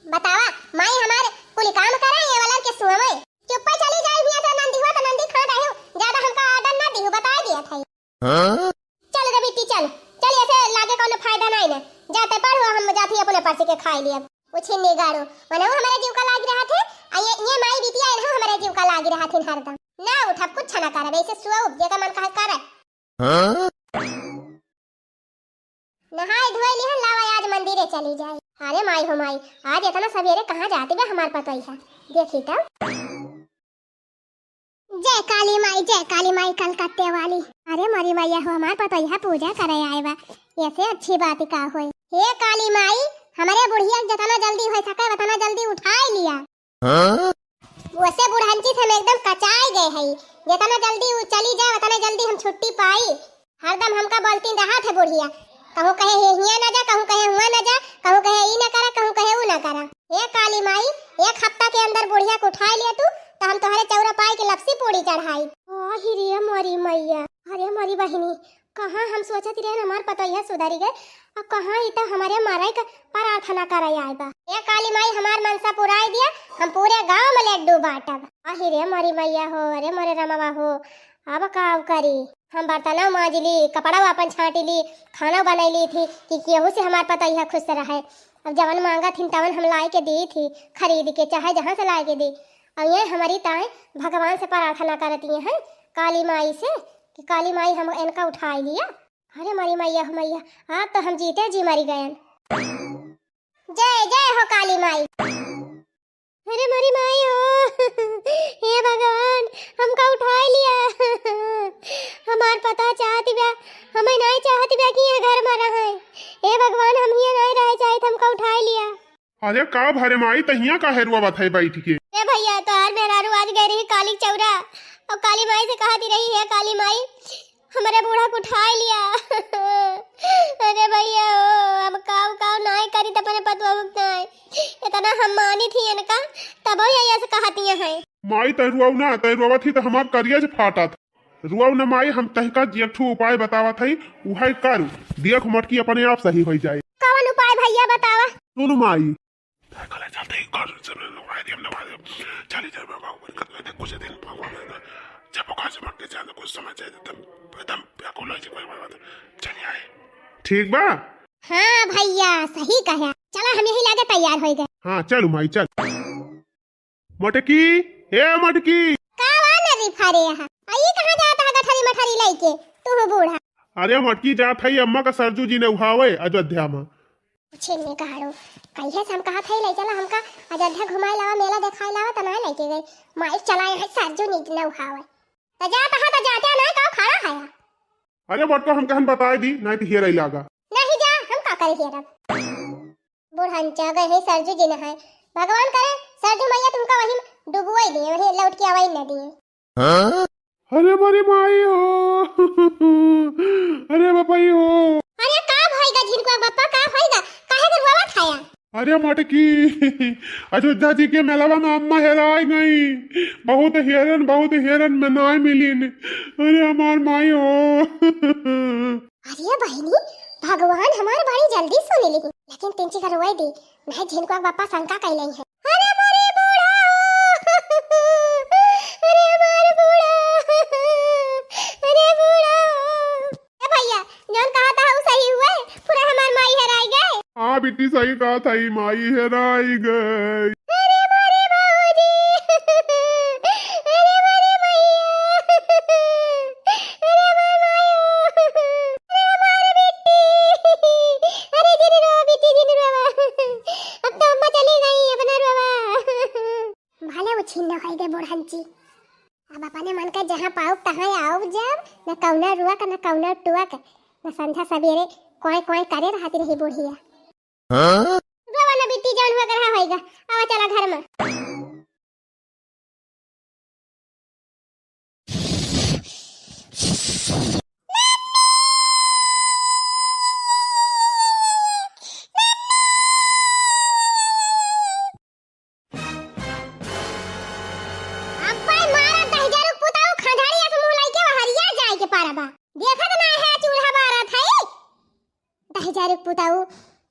बतावा, माई हमार कुल काम करे, ये वाला के सुनवे। चुप्पे चली जाई हियां से, नंदी हुआ तो नंदी खा रहे हो, ज्यादा हमका आर्डर ना दिहु, बता दिया था। हाँ? चल रे बिट्टी, चल, चल, ऐसे लागे कोनो फायदा नहीं ना, जाते पढ़ो, हम जाती अपने परसी के खाई लिया। उछिन्नी गाड़ू, मनहु हमरे जीव का लाग रहा थे, आ ये, ये माई बिटिया इनहु हमरे जीव का लाग रहा थे हरदम। ना उठब, कुछ ना करब, ऐसे सुअब, जेकर मन कहे करे। हाँ? नहाए धोए लिहन, लावा आज मंदिरे चली जाए। अरे माई हो माई, आज इतना सवेरे कहाँ जाती बा हमार पतोहिया? देखी तब। जय काली माई, जय काली माई कलकत्ते वाली। अरे मोरी मैया हो, हमार पतोहिया पूजा करे आए बा, ऐसे अच्छी बात का होई। हे काली माई, हमरे बुढ़िया के जितना जल्दी हो सके उतना जल्दी उठाए लिया। हाँ? वैसे बुढ़ंची से हम एकदम कचाए गए हई, जितना जल्दी वो चली जाए उतना जल्दी हम छुट्टी पाई। हरदम हमका बोलती रहा थे बुढ़िया, कहूँ कहे हे हियाँ ना जा, कहूँ कहे हुआँ ना जा, कहूँ कहे ई ना करा, कहूँ कहे ऊ ना करा। हे काली माई, एक हफ्ता के अंदर बुढ़िया के उठाए लिया तू, तो हम तोहरे चौरा पाए के लपसी पूड़ी चढ़ाई। आहि रे मोरी मैया, अरे मोरी बहिनी, कहाँ हम सोचत रहे हमार पतोहिया सुधरी गए, और कहाँ ई तो हमारे मरे के प्रार्थना करे आए बा। ए काली माई, हमार मनसा पुराई दिया, हम पूरे गांव में लड्डू बांटब। आहि रे मोरी मैया हो, अरे मोरे रमवा हो, अब का करी? हम बर्तनों मांज ली, कपड़ा अपन छांट ली, खाना बनैली थी कि केहू से हमार पतोहिया खुश रहे। अब जवन मांगा थी तवन हम लाए के दी थी, खरीद के चाहे जहाँ से लाए के दी। अब ये हमारी ताई भगवान से प्रार्थना करती हैं, काली माई से, कि काली माई हम इनका उठाई लिया। अरे मरी मैया हो मैया, आज तो हम जीते जी मरी गयन। जय जय हो काली माई। अरे मरी माई हो, हे भगवान, हमका उठाई लिया। हमार पतोह चाहत बा, हमें नहीं चाहत बा कि ये घर में रहे। हे भगवान, हम ये नहीं रहे चाहित, हमका उठाई लिया। अरे का भरे माई, तहिया काहे रोवत है बैठ के? ए भैया, तोहार मेहरारू आज गए रही काली चौरा और काली माई से कहती रही, "हे काली माई, हमरे बूढ़ा को उठाए लिया।" अरे भैया हो, हम काऊ काऊ नाय करी त अपने पतोह के नाय। इतना हम मानी थी इनका, तबो ये ऐसे कहती हैं। माई तै रोऊ ना, तै रोवत ही त हमार करिया जे फाटत। रुआऊ न माई, हम तहका एक ठो उपाय बतावत हई, उहै कर, देख मटकी अपने आप सही होइ जाए। कवन उपाय भैया बतावा? सुन माई, तहका ले चलते ही कर, सब नवाए देम, नवाए देम। चली जा बाबा, उनका तो कुछ दिन भगवान है ना, जब ओका से मटके जाने कुछ समझ जाए, तब एकदम बेकुल हो जाए, कोई बात। चली आए। ठीक बा? हाँ भैया, सही कहे। चला, हम यही लागे तैयार होइ गए। हाँ, चलू माई, चल। मटकी, ए मटकी। का वा नरी फारे यहाँ? आ ई कहाँ जात है गठरी मठरी लइके? तू हो बूढ़ा। अरे मटकी जात है अम्मा का सरजू जी नउहावे अयोध्या में। छिन्नी कहाड़ो, कहिए से हम कहा था ले चला हमका अयोध्या घुमाए लावा, मेला देखाए लावा, त ना लेके गए। माई चला है सरजू जी नउहावे। त जात है त जाते ना का खड़ा है। अरे बटको हम कहन बताए दी, नहीं तो हेरे लागा। नहीं जा, हम का करे हेरब। बुढ़ंचा गए है सरजू जी नहाए। भगवान करे सरजू मैया तुमका वहीं डुबोई दिए, वहीं लौट के आवाई न दिए। हाँ? अरे मोरी माई हो। अरे बापाई हो। अरे का भइगा झिनकुआ बापा, का भइगा? काहे के रोवत हया? अरे मटकी, अयोध्या जी के मेलवा में अम्मा हेराई गई। बहुत हेरन, बहुत हेरन में नाय मिलिन। अरे हमार माई हो। अरे बहिनी, भगवान हमार बड़ी जल्दी सुन ली, लेकिन तिनची का रोए दी, नहीं झिनकुआ बापा शंका कैले है। अरे मोरे बूढ़ा हो, अरे हमार बूढ़ा, अरे बूढ़ा हो। बेटी सही कहत हई, माई हेराई गई। अरे मोरे भौजी, अरे मोरे भैया, अरे मोर मायो, अरे हमार बेटी, अरे जिन रोवा बेटी, जिन रोवा। अब तो अम्मा चली गई, अब ना रोवा। भले वो छिन्न होई गए बुढ़ंची। अब अपने मन का जहाँ पाउब तहाँ आउब जाब, न कौनो रुअक, न कौनो टुअक, न संझा सबेरे कोई कोई करे रहती रही बुढ़िया। हाँ? रोवा न बिट्टी, जौन हुआ करहा होइगा। आवा चला घर में। अब्बे मारा दहिजरुक पुताऊ, खंझाड़ी अस मुँह लइके हरिया जाए के पारा बा। देखत ना है चूल्हा बारत है। दहिजरुक पुताऊ,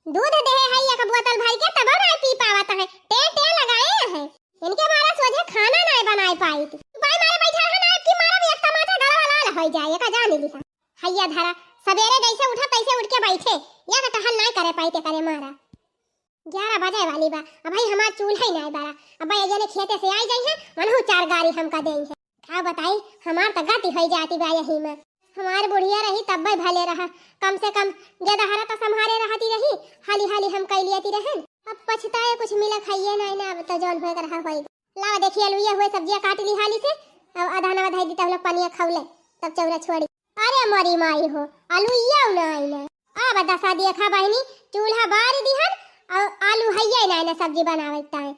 दूध देहे है एक बोतल भर के, तबो ना पी पावत है। टे टे लगाए है। इनके मारा सोझे खाना ना बनाए पाई थी। भाई मारे बैठा है ना कि मारा भी एक तमाचा गलवा लाल हो जाए, का जान लिहा। हैया धरा, सबेरे जैसे उठा तैसे उठ के बैठे, या का टहल ना करे पाई ते करे मारा। ग्यारह बजे वाली बा, अबही हमार चूल्हा ही नाई बारा। अब्बे ये जने खेते से आई जाई है, मनहु चार गारी हमका देई है। का बताई, हमार त गति होई जाती बा यही में। हमार बुढ़िया रही तब्बे भले रहा, कम से कम गेदहरा त सम्हारे रहती रही, हाली हाली हम कई लियती रहन। अब पछताए कुछ मिला खाइए नाई ना, अब त जौन होए के रहा होई। लावा देखिए, अलुइया हुए सब्जिया काट ली हाली से, अब आधा नवा धई दी, तब लोग पनिया खौले, तब चौरा छोड़ी। अरे मोरी माई हो, अलुइया नाई ना। अब दसा देखा बहिनी, चूल्हा बार दिहन, और आलू हैया नाई ना सब्जी बनावे ताए।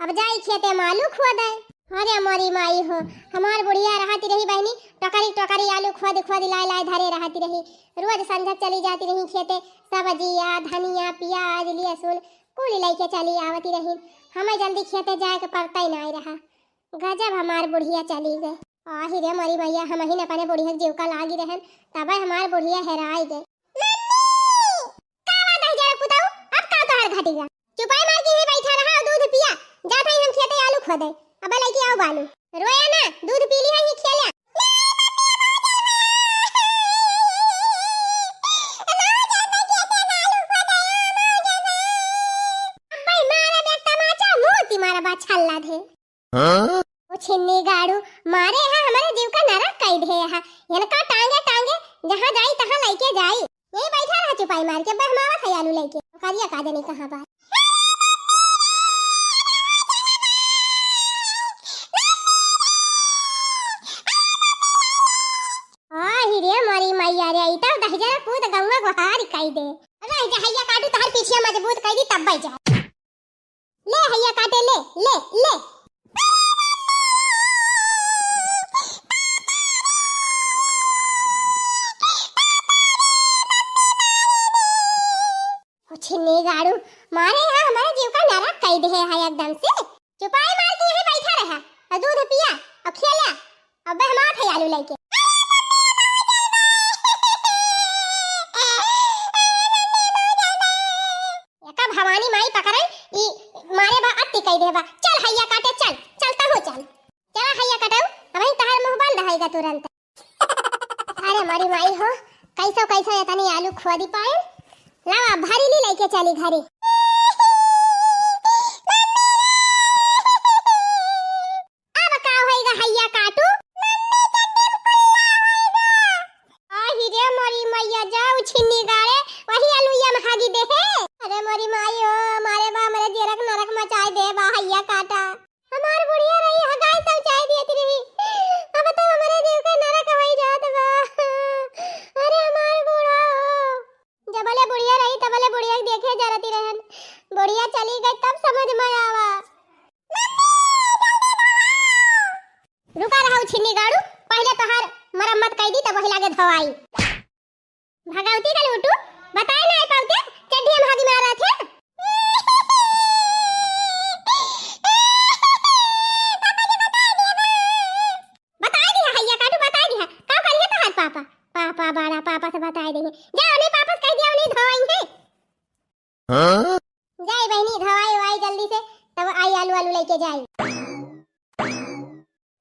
अब जाई खेते में आलू खोदे। अरे मोरी माई हो, हमार बुढ़िया रहती रही बहिनी, टोकरी टोकरी आलू खोद खोद लाए लाए धरे रहती रही। रोज संझा चली जाती रही खेते, सब्जिया, धनिया, प्याज, लहसुन, कुल लइके चली आवती रही। हमें जल्दी खेते जाए के पड़ता ही नाई रहा। गजब हमार बुढ़िया चली गए। आही रे मोरी मैया, हमहिन अपने बुढ़िया के जीव का लागी रहन, तबे हमार बुढ़िया हेराई गए। मम्मी! का बात है जरा पुताऊ? अब का तोहर घटी गा? चुपाई मार के ही बैठा रहा और दूध पिया। जात हई हम खेते आलू खोदे। अब लइके आओ बालू। रोया ना, दूध पी लिया ही खेला। अब्बे मारा बे तमाचा, मोती मारा बा छल्ला धे। हाँ? ओ छिन्नी गाड़ू, मारे हा हमरे जीव का नरक कई दे हा। इनका टांगे टांगे जहाँ जाई तहाँ लइके जाई। यही बैठा रहा चुपाई मार के, बहमावत है आलू लइके। करिया का जानी कहाँ बा। आही रे मोरी मैया रे, ई तो दहिजरा पूत गौवा गोहार कई दे। अरे जा हैया काटू, तहर पीछिया मजबूत कई दी तब जा। ले हैया काटे, ले, ले, ले। ओ छिन्नी गाड़ू, मारे यहाँ हमारे जीव का नरक कई दे है एकदम से। चुपाई मार के यहीं बैठा रहा, और दूध पिया, और खेला, अब हम आत है आलू लइके। एका भवानी माई पकड़े, ई मारे बा अति कई दे बा। चल हैया काटे, चल, चलता हो चल। चला हैया काटऊ, अबहीं तहार मुंह बंद होइगा तुरंत। अरे मोरी माई हो, कैसो कैसो एतनी आलू खोदी पाए। लावा भरी ली लइके चली घरी। अब का होइगा हैया काटू? मम्मी के टिपकुल्ला होइगा। आही रे मोरी मैया, जाऊ छिन्नी गाड़े, वही अलुइया में हागी दे हे। अरे मोरी माई हो, मारे बा हमरे जेरक नरक मचाए दे बा हैया काटा। हमार बुढ़िया रही हगाई सब चाय दियत रही, अब तो हमरे जीव के नरक होई जात बा। अरे हमार बूढ़ा हो। जबले बुढ़िया रही, तबले बुढ़िया के देखे जरती रहन। बुढ़िया चली गई, तब समझ में आवा। रुका रहा छिन्नी गाड़ू, पहले तोहार मरम्मत कई दी, तब वही लागे धोआई। भगवती का लूटू, बताए ना पाउते, चड्ढी में हगी मारा थे। बताए दिया हैया काटू, बताए दिया। का करिए तोहार पापा? पापा, बड़ा पापा से बताए देंगे। जा, उन्हीं पापा से कह दिया, उन्हीं धोआई है। हाँ? जाई बहिनी, धोआई वाई जल्दी से, तब आई आलू आलू लइके जाई।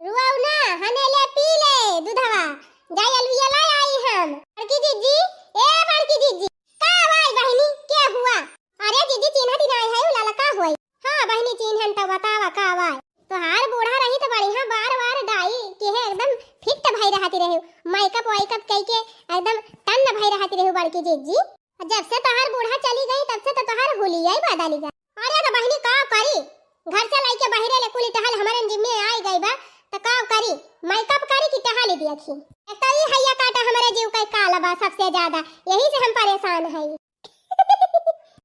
रुआऊ ना, हने ले पी ले दूधवा, जाई अलुइया लाई आई हम। बड़की जीजी, ए बड़की जीजी, का भाई बहिनी, के हुआ? अरे बहिनी चिन्हन त बतावा का बाय। तोहार बूढ़ा रही त बढ़िया बार बार डाई किहे एकदम फिट भई रहती रही, मेकअप वेकअप कई के एकदम टन्न भई रहती रही बड़की जिज्जी। जब से तोहार बूढ़ा चली गई तब से त तोहार हुलिया ही बदली गई। अरे त बहिनी का करी, घर से लइके बहिरे ले कुली टहल हमरे जिम्मे आई गई बा, त का करी, मेकअप करी कि टहली देखी। एक त ई हैया काटा हमरे जीव का काला बा सबसे ज्यादा, यही से हम परेशान हई।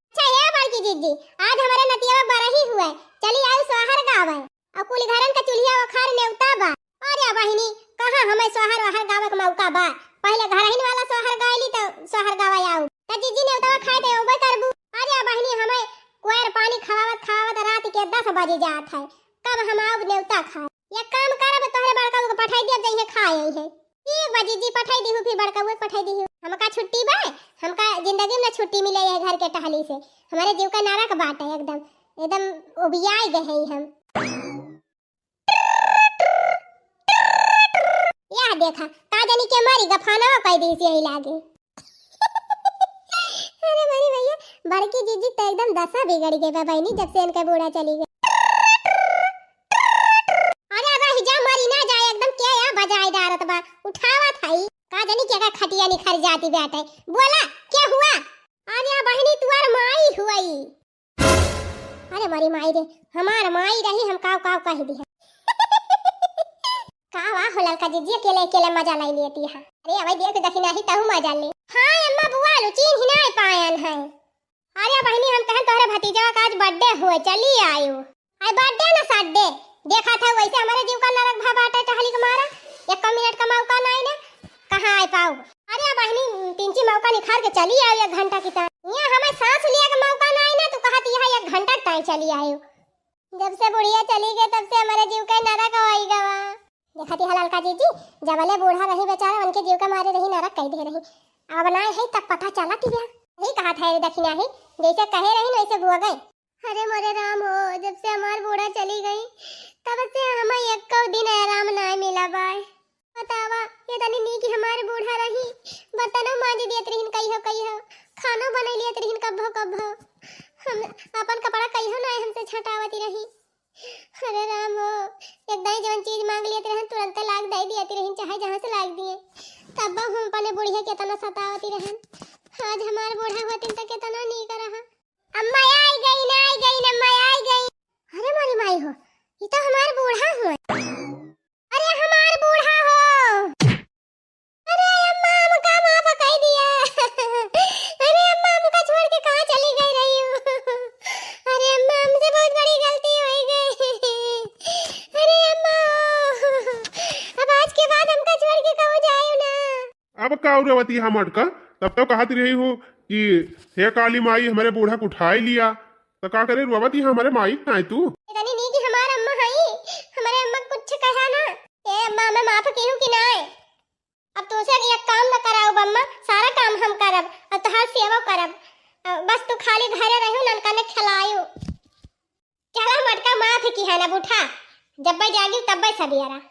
अच्छा हे बड़की जिज्जी, आज हमरे नतिया बरही हुए, चली आउ सोहर गावे। अउ कुल घरन का चुल्हिया ओखार नेवता बा। अरे बहिनी, कहाँ हमें सोहर ओहर गावे के मौका बा? पहिले घरहिन वाला सोहर गाइली त सोहर गावे आउ। त जिज्जी नेवतवा खाए त अउबे करबू। अरे बहिनी, हमें कोयर पानी खवावत खवावत रात के दस बजे जात है, कब हम आउब नेवता खाए? एक काम करब, तोहरे बड़का के पठाई देब, जइहे खाए आई है। ठीक बा जिज्जी, पठाई दिहू, फिर बड़का के पठाई दिहू। हमका छुट्टी बा, हमका जिंदगी में ना छुट्टी मिले है घर के टहली से। हमारे जीव का नरक बाटे एकदम, एकदम उबियाए गए हैं हम। यह देखा, का जानी के मारी गफानवा कह दी यही लागे। अरे मेरी भैया, बड़की जिज्जी तो एकदम दशा बिगड़ गई बा बहिनी, जब से इनका बूढ़ा चली गई। अरे रही जा, मरी ना जाए, एकदम के या बजाए डारत बा, उठावा थाई। का जानी के का खटिया निखर जाती बाटे। बोला, क्या हुआ? अरे बहिनी, तुहार माई हुई। अरे मोरी माई रे, हमार माई रही, हम काव काव कह दिया। का वाह हो ललका जिज्जी, अकेले अकेले मजा लाई लेती है। अरे अबे देख दखिनाही तहु मजा ले। हाँ अम्मा बुआ लो, चीन्ह ही ना पायन है। अरे बहिनी, हम कहन तोहरे भतीजवा का आज बर्थडे हुए, चली आयो। आई बर्थडे न सड्डे, देखा था वैसे हमारे जीव का नरक भा बाटे टहली के मारा। एक मिनट का मौका नाई ना, कहाँ आए पाओ? अरे बहिनी, तिनची मौका निखार के चली आयो एक घंटा की ताई। यहाँ हमें सांस लिया के मौका नाई ना, तू कहत यहाँ एक घंटा की ताई चली आयो। जब से बुढ़िया चली गई तब से हमारे जीव का नरक होई गवा। देखा थी ललका जिज्जी, जबले बूढ़ा रही बेचारा, उनके जीव का मारे रही नरक कह दे रही। अब नाई है तब पता चला कि यही कहा था रे दखिनाही, जैसे कहे रही वैसे हुआ गए। अरे मोरे राम हो, जब से हमार बूढ़ा चली गई, तब से हमें एको दिन आराम नाय मिला बाय। बतावा, ये तनी नीक हमार बूढ़ा रही, बर्तनो मांज दियत रहिन कहियो कहियो, खानो बनाई लियत रहिन कब्बो कब्बो। हम अपन कपड़ा कहियो नाय हमसे छटावती रही। अरे राम हो, एक दाई जवन चीज मांग लियत रहन, तुरंते लाग दे दियत रहिन, चाहे जहाँ से लाग दिए। तब हम अपने बुढ़िया के तना सतावती रहन। आज हमार बूढ़ा होतिन त केतना नीक रहा। अम्मा आई गई ना, आई गई ना, अम्मा आई गई। अरे मोरी माई हो, ये तो हमार बूढ़ा हुआ। अरे हमार बूढ़ा हो। अरे अम्मा, हमका माफ कर दिया। अरे अम्मा, हमका छोड़ के कहाँ चली गई रही हो? अरे अम्मा, हमसे बहुत बड़ी गलती हो गई। अरे अम्मा, अब आज के बाद हमका छोड़ के कहूँ जाए ना। अब का उड़वती हा मटका? तब तो कहत रही हो कि हे काली माई, हमरे बूढ़ा के उठाई लिया, तो का करे रोवती हा हमरे माई नाय तू? इतनी नीक हमार अम्मा हई, हमरे अम्मा कुछ कहा ना। ए अम्मा, हमें माफ किहू कि नाय? अब तुमसे एक काम न कराउब अम्मा, सारा काम हम करब, अब तोहार सेवा करब। अ, बस तू खाली घरे रहू, ननका ने खिलायू। चला मटका माफ किहा ना बूढ़ा, जब्बे जागी तब्बे सबियरा।